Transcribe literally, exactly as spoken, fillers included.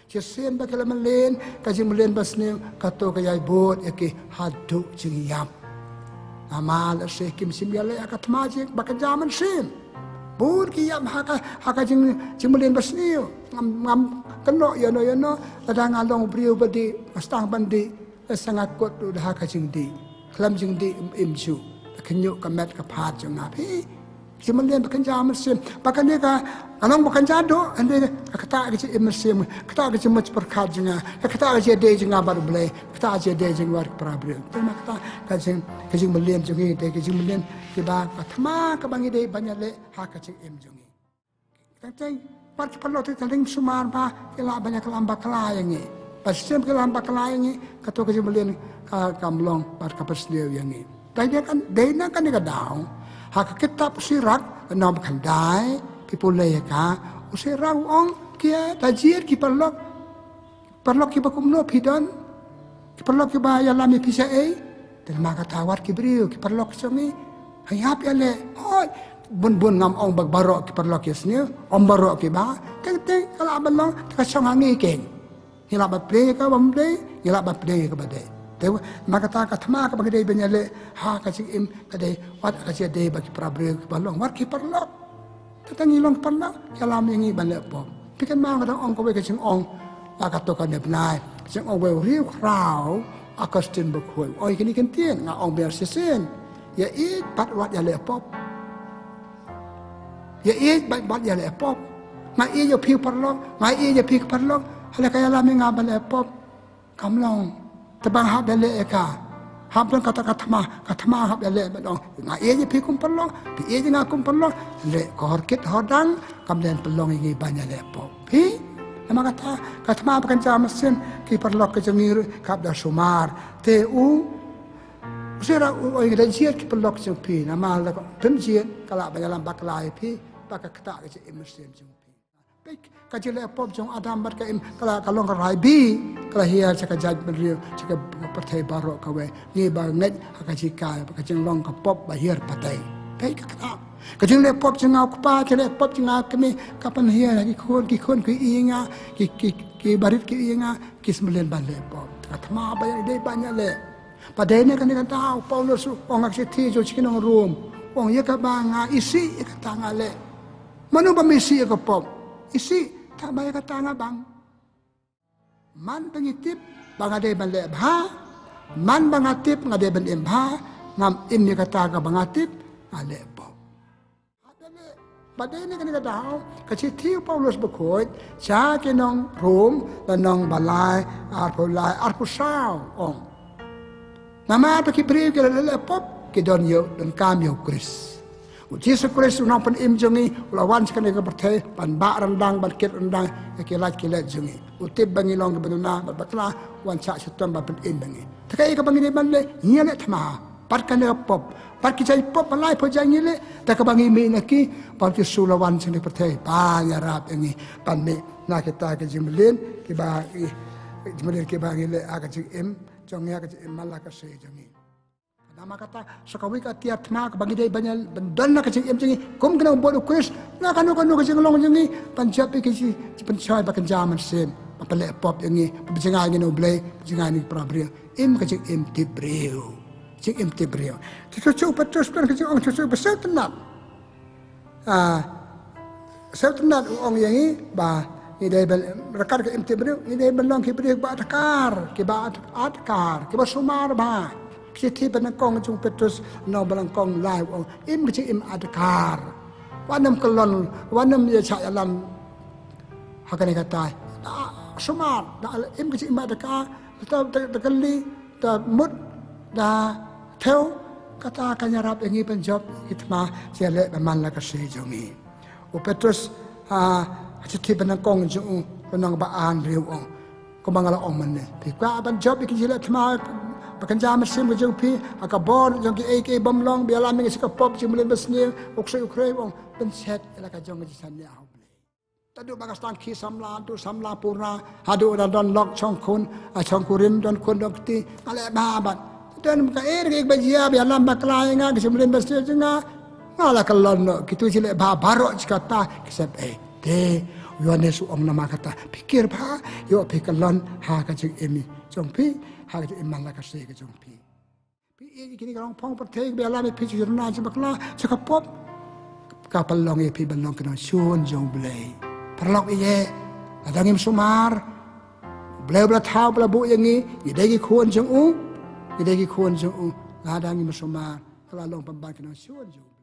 Shisien ba ki la mlien, ka jingmlien basniew kato ka ïai bud ïa ki haduh jingïap. Namar lehse kim shym ïaleh ha ka thma jing ba kynja mynsiem. Bun ki ïap ha ka, ha ka jing, jingmlien basniew. Ngam, ngam kynnoh ïano ïano, lada nga long briew ba dih, nga sdang ban dih, lehse nga kut ruh da ha ka jingdih. Khlem jingdih im, im shuh. Ka khynñiuh ka met ka phad jong nga phi. Jingmlien ba kynja mynsiem. Ba kane ka, ka long ba kynja duh, hynrei ka ktah ka jingim mynsiem, ka ktah ka jingmut jingpyrkhat jong nga, ka ktah ka jingïadei jong nga bad U Blei, ka ktah ka jingïadei jong nga bad ki para briew. Te namar kata ka jing, ka jingmlien jong ngi, te ka jingmlien kiba ka thma kaba ngi dei ban ïaleh ha ka jingim jong ngi. Teng teng, wat ki paralok te teng sumar ba ki lah ban ïaklam bakla ïa ngi. Ba shisien ki lam bakla ïa ngi, kato ka jingmlien ka, kam long bad ka pynsniew ïa ngi. Dei na kan, dei na kane ka daw, ha ka kitab u Sirak, nong ba khyndai, phi pule ïa ka, u Sirak u ong, ki da jied ki paralok, paralok kiba kumno phi don, ki paralok kiba ïalam ïa phi shaei. Te namar kata wat ki briew, ki paralok jong ngi, ha ïap ïaleh. Hooid, bun bun ngam ong ba baroh ki paralok ïasniew, ym baroh kiba, teng teng ka lah ban long, te ka shong ha ngi keiñ. Ngi lah ban pdiang ïa kaba ym dei, ngi lah ban pdiang ïa kaba dei. Te namar kata ka thma kaba ngi dei ban ïaleh ha ka jingim ka dei, wat ka jingïadei bad ki para briew kiba long, wat ki paralok. Te tang ngi long paralok, ïalam ïa ngi ban leh pop. Phi kynmaw nga dang ong kawei ka jingong, la kato kane bnai, jingong wei u riewkhraw Augustine Bakhuid. Oi kine ki ktien nga ong biang shisien. Ïa ïeit bad wat ïaleh pop. Ïa ïeit bad wat ïaleh pop. Nga ïeit ïa phi paralok, nga ïeit ïa phi paralok. Hynrei ka ïalam ïa nga ban leh pop. Kam long. Te ba nga hap ïaleh ïa ka, hap don kata ka thma, ka thma hap ïaleh ban ong, nga ïeit ïa phi kum paralok, phi ïeit ïa nga kum paralok. Leh ka hor kit hor dang, kam don pynlong ïa ngi ban ïaleh pop. Phi, namar kata ka thma ba kynja mynsiem, ki paralok ka jong ngi ruh ka hap da sumar. Te u, u Sirak u ong, da jied ki paralok jong phi, namar lada phim jied ka lah ban ïalam bakla ïa phi, ba ka ktah ka jingim mynsiem jong phi. Peit ka jingleh pop jong Adam bad ka Im, ka la, ka long ka rai bi, ka la hiar sha ka jaitbynriew, sha ka pyrthei baroh kawei. Ngi ba ngeit ha ka jinghikai, ba ka jinglong ka pop ba hiar pateng. Peit ka kata. Ka jingleh pop jong nga u kpa, ka jingleh pop jong nga u kmie, ka pynhiar ha ki khun, ki khun ki ïing nga, ki, ki, ki barit ki ïing nga, ki sngewlem ban leh pop. Ka thma ba ïa dei ban ïaleh. Ba dei na kane ka daw u Paulus u ong ha ka shithi jong ki nong Rom. U ong ïa kaba nga isih ïa kata nga leh. Mano ba isih ïa ka pop? Isih, tang ba ïa kata nga bang. Man ba ngi tip ba nga dei ban leh bha. Man ba nga tip nga dei ban im bha. Ngam im ïa kata kaba nga tip, nga leh pop. Ba dei na kane ka daw, ka shithi u Paulus Bakhuid sha ki nong Rom, lynnong ba lai, arphew lai, arphew saw, ong. Namar ba ki briew ki la leh pop, ki don ïa u, donkam ïa u Khrist. U Jisu Khrist u nongpynim jong ngi, u la wan sha kane ka pyrthei, ban bah ryndang, ban kit ryndang ïa ki lait ki lait jong ngi. U tip ba ngi long kiba duna bad bakla, u wan shah shitom ban pynim ïa ngi. Te kaei kaba ngi dei ban leh, ngi ïaleh thma bad kane ka pop, bad ki jait pop ba laiphew jait ngi leh, te kaba ngi mih na ki, ba u Jisu u la wan sha kane ka pyrthei ban ïarap ïa ngi, ban mih na kita ki jingmlien kiba, ki jingmlien kiba ngi leh ha ka jingim jong ngi, ha ka jingim man la ka sngi jong ngi. Namar kata, sa kawei ka tiar thma kaba ngi dei ban ïa, ban don ha ka jingim jong ngi, kum ki nongbud u Khrist, na kano kano ka jinglong jong ngi, ban jop ïa ka jingpynshoi ba kynja mynsiem, ban pynleh pop ïa ngi, ban pynjngai ïa ngi na U Blei, pynjngai ïa ngi para briew. Im ka jingim tip briew. Jingim tip briew. Te shuh shuh u Petrus u don ka jingong shuh shuh ba sngewtynnat. Ah, sngewtynnat u ong ïa ngi ba ngi dei ban ryngkat ka im tip briew, ngi dei ban long ki briew kiba adkar, kiba ad-, adkar, kiba sumar bha. Ka shithi banyngkong jong u Petrus, lynnong banyngkong lai u ong, im ka jingim adkar. Wat nym kyllon, wat nym ïa shah ïalam ha kane ka tai. Da sumar, da im ka jingim adkar, da, da, da kylli, da mut, da thew, kata kan ïarap ïa ngi ban jop ïa ki thma jingïaleh ba man la ka sngi jong ngi. U Petrus, ah, ha shithi banyngkong jong u, lynnong ba arphew ong. Kumba nga la ong mynne. Phi kwah ban jop ïa ki jingïaleh thma ba kynja mynsiem ka jong phi, ha ka bor jong kiei kiei bym long, ba ïalam ïa ngi sha ka pop, jingmlien basniew, u ksuid u khrei, u ong, pynshet ïa la ka jong ka jingshaniah ha U Blei. Naduh ba nga sdang khie samla, haduh samla pura, haduh ba don lok shongkhun, ah, shongkurim, don khun, don kti, nga leh bha bha. Don kaei kaei kaba jia, ba ïalam bakla ïa nga, ka jingmlien basniew jong nga, nga la kyllon noh, kito ki jingleh bha baroh shi katta, ki sep ei. Te, Ïoannis u ong namar kata, phi kyrpad, ïoh phi kyllon ha ka jingim jong phi, ha ka jingim man la ka sngi ka jong phi. Phi ïeit ïa kine ki rong phong pyrthei ba ïalam ïa phi sha jong na jong bakla, sha ka pop. Ka pynlong ïa phi ban long ki nongshun jong U Blei. Paralok ïeit, lada ngim sumar, U Blei u ba la thaw, u ba la buh ïa ngi, ngi dei ki khun jong u, ngi dei ki khun jong u. Lada ngim sumar, ka la long pynban ki nongshun jong u.